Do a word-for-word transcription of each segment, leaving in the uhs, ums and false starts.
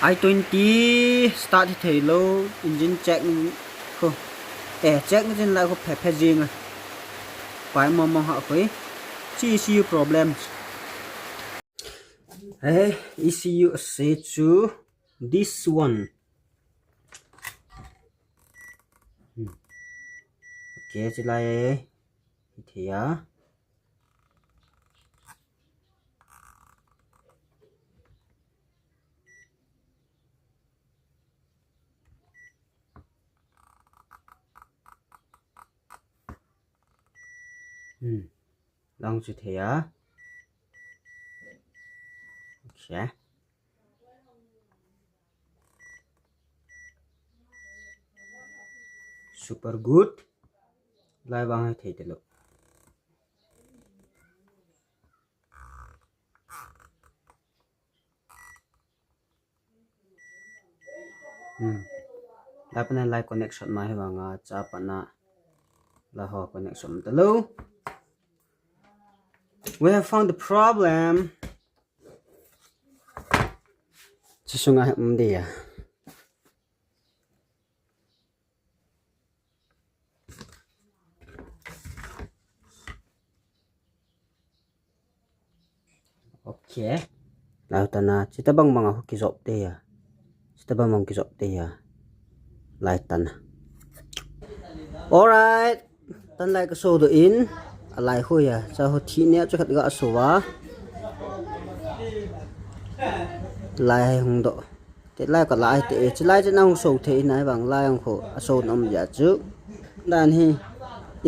I twenty start hi thei lou, engine check ni khu. Eh, check ni jin lai khu phe phe jing a. Pai mong mong ha khu. Chi E C U problems. Eh, E C U se chu this one. Hmm. Okay, chi lai. Hi thei a. Hmm. Lang chu thei a. Okay. Super good. Lai vang hai thei te lo. Hmm. Lai pana lai connection ma hi vang a cha pana la ho connection ta lo. We have found the problem. Chi sunga um dia. Okay. Lai tana, chita bang bang a hu kijop te ya. Chita bang bang kijop te ya. Lai tana. Alright. Tan lai ka so do in. A lai hu ya. Cha hu thi ne chu khat ga so wa. Lai hai hung do. Te lai ka lai te, chi lai chi nang so thei nai vang lai ang kho, a so nom ya chu. Dan hi,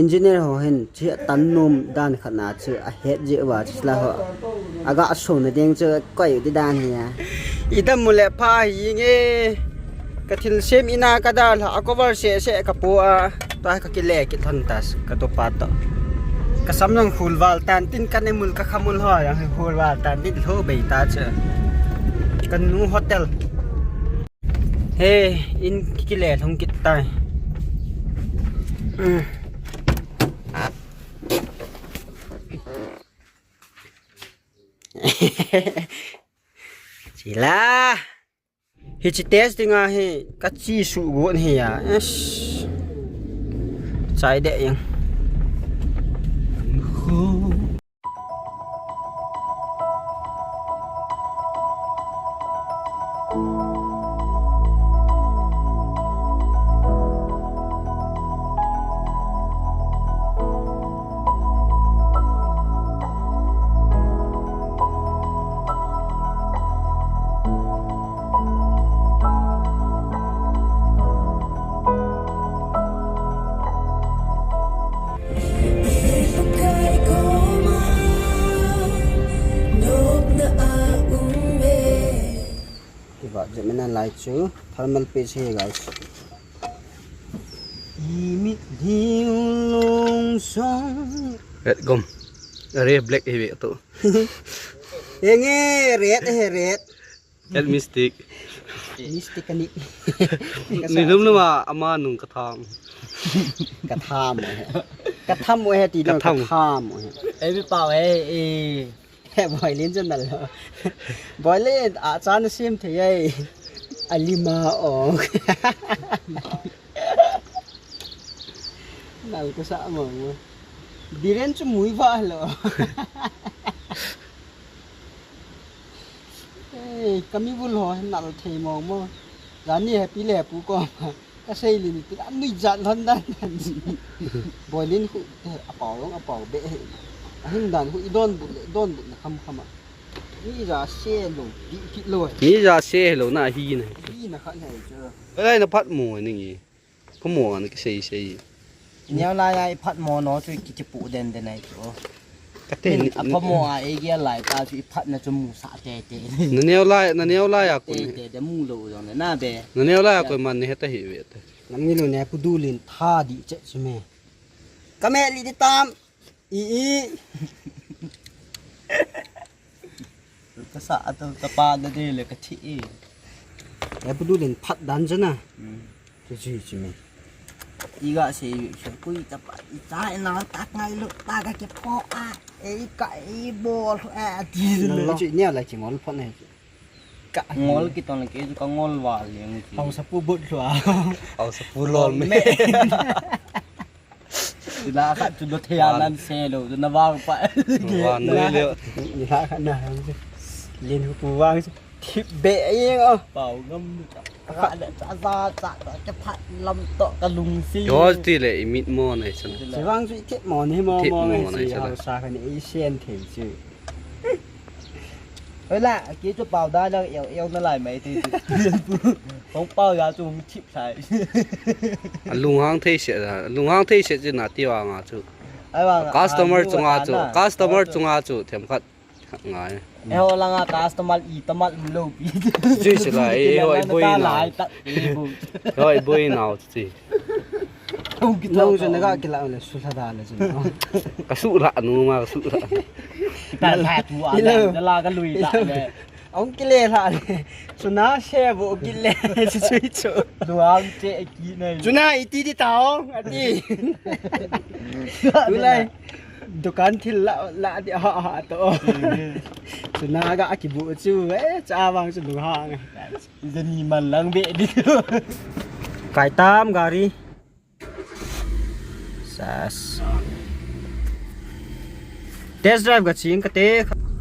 engineer ho hin, chi a tan nom dan khat na chu, a het je wa chi lai ho. A ga so na ding chu, koi di dan hi ya. I dam mu le pha hi nge. Ka thil sem ina ka da la, a cover se se ka pu a. Tua ka kile kit lhon tas ka to pa to. Ka sam jong hul val tan tin ka ne mul ka khamul ho jong hul val tan tin lho bei ta che. Ka nu hotel. He in kile lhong kit tai. Mm. Chila. Hichi test dinga hi ka chi su gon hi ya. Yes. Chai de yang. Kiva, jep mena lai chu, thermal paste hi guys. Imit diu long song. Red gum. Are black hi ve tu. Enge red he red. Red mystic. Mystic ani. Ni lum lum a ama nung ka tham. Ka tham he. Ka tham he ti lo ka tham he. Ei bi pau he e. He boilin chu nal lo. Boilin a cha na sim thei ai. Alima o. Nal ka sa mo mo. Biren chu mui va lo. Ei, kami bul ho nal thei mo mo. Jani happy le pu ko. Ka sei lin ti a nui jat lhon dan dan. Boilin khu, eh, a pau long a pau be. A hin dan khu i don but le, don but na kham kham a. Mi ja se lo, di kit lo. Mi ja se lo na hi na. Hi na khat he chu. Lai na phat mo ni ngi. Phat mo na ki sei sei. Neo lai ai phat mo no chu ki ki pu den den ai chu. Ka te ni, a phat mo a e ge lai ta chu i phat na chu mu sa te te. Na neo lai, na neo lai a kun. Te te de mu lo jong le na be. Na neo lai a kun man ni he ta hi ve te. Nam ngi lo ne pu du lin tha di che chu me. Ka me li di tam. I i. Ka sa a to ka pa da de le ka thi i. E pu du lin phat dan che na. Hmm. Chu chu chu me. I ga se yu chu kui ta pa i cha na ta ngai lo ta ga ke pho a. E ka i bol a ti le chu ne la ki ngol pho ne. Ka ngol kitong le kei chu ka ngol val leng chu. Haosapu but lua. Haosapu lol me. Tila khat chu lo thei a nan se lo chu na vang pa. Van noi le. Ila khat na. Lin hu pu vang chu. Thip be a ing o. Pau ngam nu ta. Ka le cha za cha cha ke phat lam to ka lung si. Yo ti le i mit mo nai chan. Chi vang chu i thip mo ni mo mo ngai si. Hausa khan i sen thei chu. Oi la, ki chu pau da la eu eu na lai mai ti. Hong pau ya chu hong thip sai. A lunghang thei se da, lunghang thei se chu na ti vang a chu. Ai vang. Customer chunga chu, customer chunga chu themkhat. Ngai. Eiho langa customer i tamal um lou pi. Chui se la, eiho i boi nau. Eiho i boi nau chui. Nang chu na ga kila le su la da le chu. Ka su la nu ma ka su la. Ka la tu a le, la ka lui la le. Ong kile la le. Su na se bo kile chu chui chu. Luang che ki nei. Chu na i ti ti ta ong, a ti. Tu lai. Dukan thil la, la di ha ha to. Chu na ga kibu chu, eh, cha vang chu lu ha. Jani man lang be di. Kai tam gari. Sas. Test drive ka ching ka te.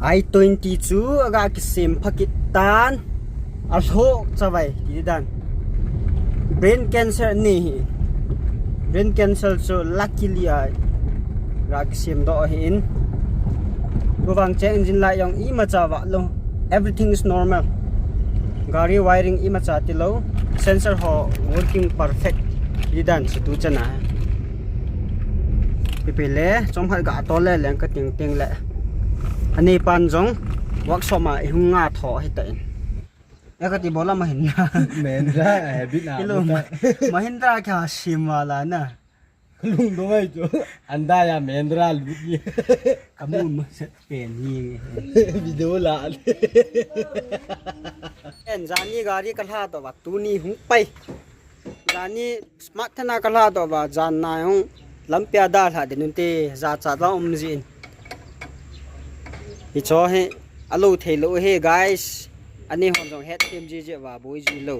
I twenty chu aga kisem pha kit tan. A lhok chavai ti dan. Brain cancer ni hi. Brain cancer chu luckily a ga kisem doh ahin. Gu vang check engine light jong imacha vah lou. Everything is normal. Gari wiring imacha ti lou. Sensor ho working perfect. Ti dan chu tu chana. Pipi le, chomkhat ga tol le leng ka ting ting le. Ani pan jong workshop a i hung nga tho hi ta in. E ka ti bola Mahindra. Mahindra, eh, bit na. Ilo, Mahindra kya sim wala na. Lungdong ai chu. Anda ya Mahindra lut ni. Kamu ma set pen ni. Video la. En jani gari ka lha to ba tuni hung pai. Jani smart thana ka lha to ba jan na hung lampia da lha de nun te ja cha la um jin. Hi cho he alo thei lo he guys. Ani hon jong het them ji je wa boi ji lo.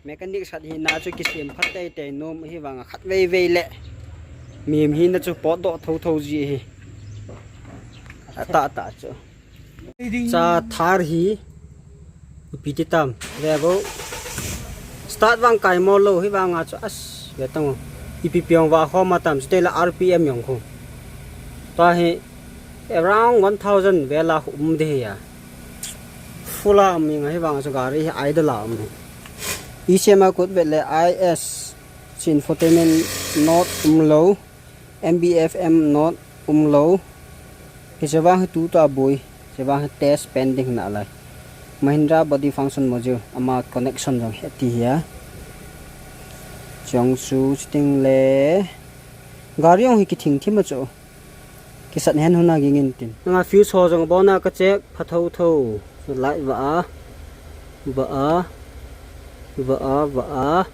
Mechanic sat hina chu kisem phat tei tei nom hi vang a khat vei vei le. Mim hina chu pot doh tho tho ji hi. Ata ata chu. Cha Thar hi. Ipi ti tam. Ve bo. Start vang kai mo lo hi vang a chu as. Ve tang. Ipi piang va kho ma tam chu te la R P M yong kho. Ta hi around one thousand ve la um de ya. Full a um inga hi vang chu gari hi idle a um hi. E C M a kut vet le I S, chin infotainment not um lo, M B F M not um lo. Hi che vang hi tu ta boi, che vang hi test pending na lai. Mahindra body function module ama connection jong he ti hi a. Chong su chiting le gari jong hi kithing thim a chu. Kisat hen huna ging in tin. Nga fuse ho jong bona ka check pha tho tho. Light va a. Va a. Va a, va a.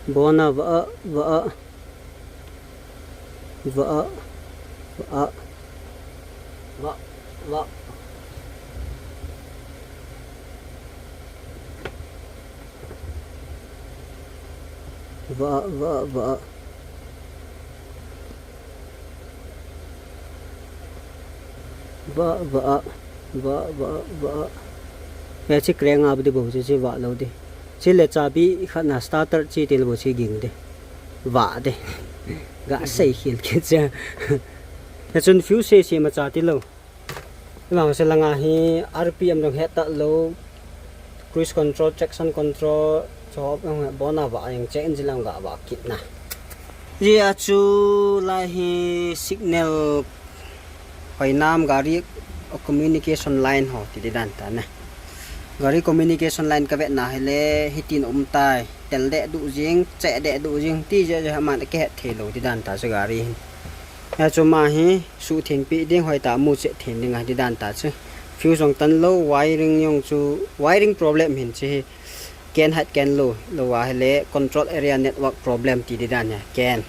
Bona va a, va a. Va a, va a. Va, va. Va, va, va. Va, va, va, va, va. Ya chi kreng a bu di bo chi chi va lo di. Chi le chabi khat na starter chi til bo chi ging di. Va di. Ga sei khil ke cha. Na chun fuse se ma cha ti lo. Lang se langa hi R P M dong het ta lo. Cruise control, traction control, chop ang bona va ang che engine lang ga va kit na. Ji a chu lai hi signal hoinam gari communication line ho ti di dan ta na. Gari communication line ka vet na hi le hitin um tai. Tel de du jing, che de du jing ti je je man ke het thei lo ti dan ta chu gari hin. Ya chu ma hi su thing pi ding hoi ta mu che thing ding a ti dan ta chu. Fuse jong tan lo, wiring jong chu, wiring problem hin chi hi. Ken hat ken lo, lo wa hi le control area network problem ti di dan ya ken.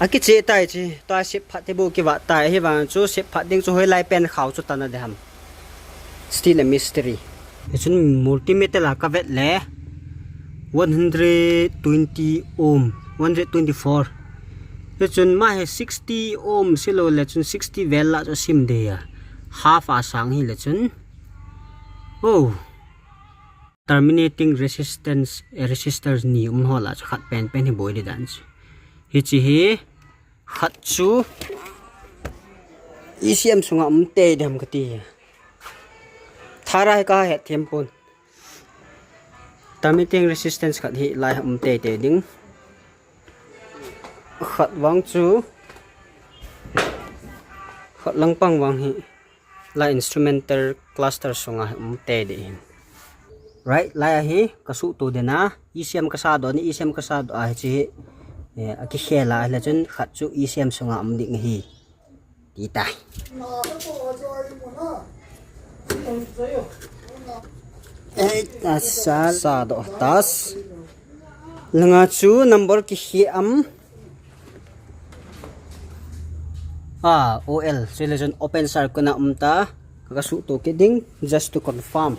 Akiche tai chi, tua sep phat te bu kiva tai, hivang chu sep phat ding chu hoilai pen khao chu tana de ham. Still a mystery. Hichun multimeter la ka vet le one hundred twenty ohm, one hundred twenty-four. Hichun ma he sixty ohm silo le chun sixty vel la chu sim de ya. Half a sang hi le chun. Oh. Terminating resistance, eh, resistors ni um ho la chu khat pen pen hi boi di dan chu. Hichi hi khat chu E C M sunga um te dem kati. Thara hi ka het them pon. Terminating resistance khat hi lai um te te ding. Khat vang chu, khat langpang vang hi la instrumental cluster sunga um te de hin. Right, lai ahi, ka suh tu dena, E C M ka sa do ni, E C M ka sa do ahi chi, eh, a ki khela ahi le chun, khat chu E C M sunga um ding hi. Ti tai. Eh, ta sa, sa do tas. Langa chu number ki khi am. Ah, O L. Chu le chun open circuit na um ta. Ka suh tu kit ding, just to confirm.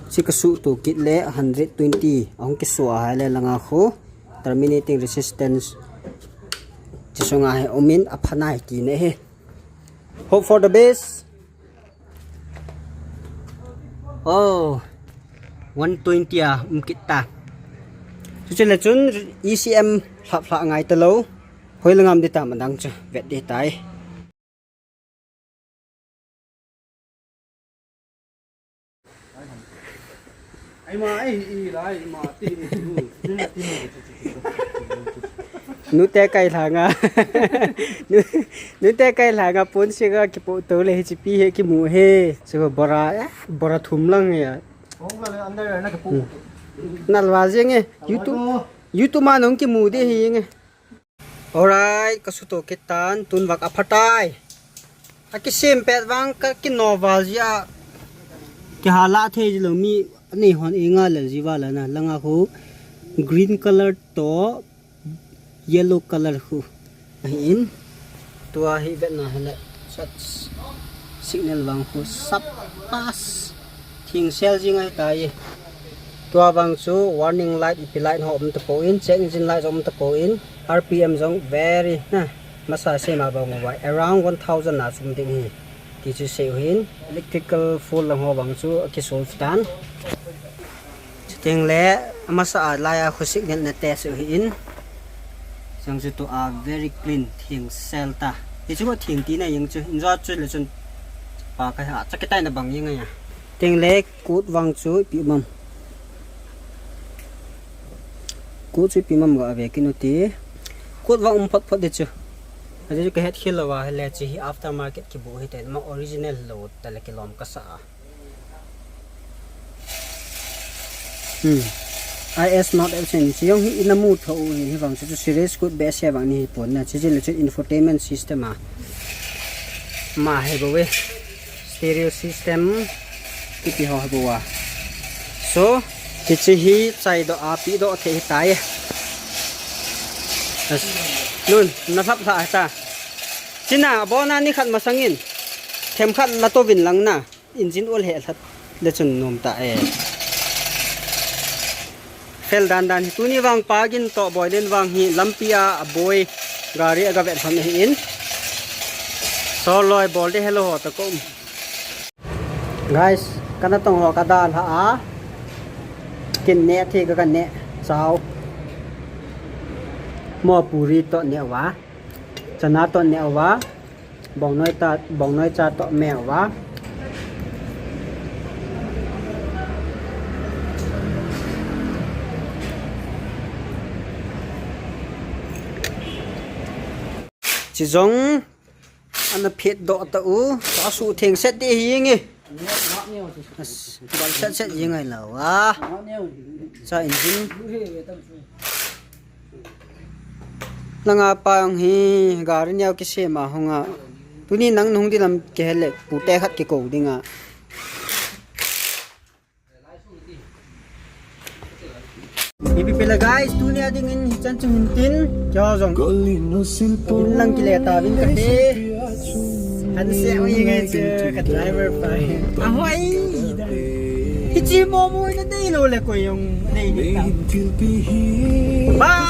Chi ka suh tu kit le hundred twenty. Ahung ki suh a hai le langa khu. Terminating resistance. Chi sunga he umin a phanai ti ne he. Hope for the best. Oh, one twenty a um kit ta. Chu chu le chun E C M hlap hlap ngai ta lo. Hoi le ngam di ta ma dang chu vet di tai. Ai ma, ai, i, lai, i ma, ti, i, ti, i, ti, i. Nute kai langa. Nu-, nute kai langa pon se ga kipo to le hi chi pi he kimu he. Se ga bora, eh, bora thum lang ya. Ong ka le under na kipo. Hmm. Nalwa jeng e. YouTube, YouTube ma nong kimu de hi nge. Alright, ka suh tu kit tan, tun vak a phatai. A kisem pet vang ka kino val ji a. Ki hala thei ji lo mi, ani hon e nga le ji val na, langa khu green color to yellow color khu. Ahin, tua hi vet na hele, such signal vang khu sap pas. Thing sel jing ahi tai. Tua vang chu warning light, ipi light ho um ta po in, check engine light um ta po in, R P M jong very, na, masa se ma bang wa, around one thousand na sum ding hi. Ti chu se u hin, electrical fault lang ho vang chu a ki solve tan. Chuteng le, a masa a lai a khu signal na test u hin. Chang chu tua very clean, thing sel ta. Ti chu ko thing ti na yang chu, in jo chu le chun pa ka ha, cha ki tai na bang yang ya. Teng le, Code vang chu ipi um am. Code chu ipi um am ga ve kit u te. Code vang um phot phot de chu. Achu ka het khel lou va, hele chu hi aftermarket kibu hi te, ma original lou ta le kilom ka sa a. Hmm. I S not absent. Chu jong hi ina mu tho u hi, hi vang chu, chu series code be se vang ni hi pon na. Chu chu le chu infotainment system a. Ma he bo we. Stereo system, ipi ho he bo a. So, hichi hi chai do a, pi do thei hi tai. As, nun, na lhap lha ta. China, bona ni khat masang in. Them khat la to vin lang na. Engine oil he lhat le chun nom ta e. Fel dan dan hi tuni vang pa gin to boi len vang hi lampi a, a boi gari a ga vet hon hi in. So loi bol de helo ho ta ko. Guys, kana tong ho ka dan ha a. Kin ne thi ka ka ne chao. Mo puri to ne wa. Chana to ne wa. Bongnoi ta, bongnoi cha to me wa. Chi jong ana phet do ta u, sa su theng set de hi nge. As, bal set set hi ngai la wa. Cha engine. Langa pa ang hi gari neo kisem a hung a. Tuni nang nung di lam kihele pute khat kiko ding a. Ipi pela guys, tunia dingin hichan chu hin tin, keiho jong. Inlang kile tauvin kate. Hanse ui ngai chu ka driver pa. Ahoi. Hichi momo na dei lou le koi jong dei dei ta. Bye.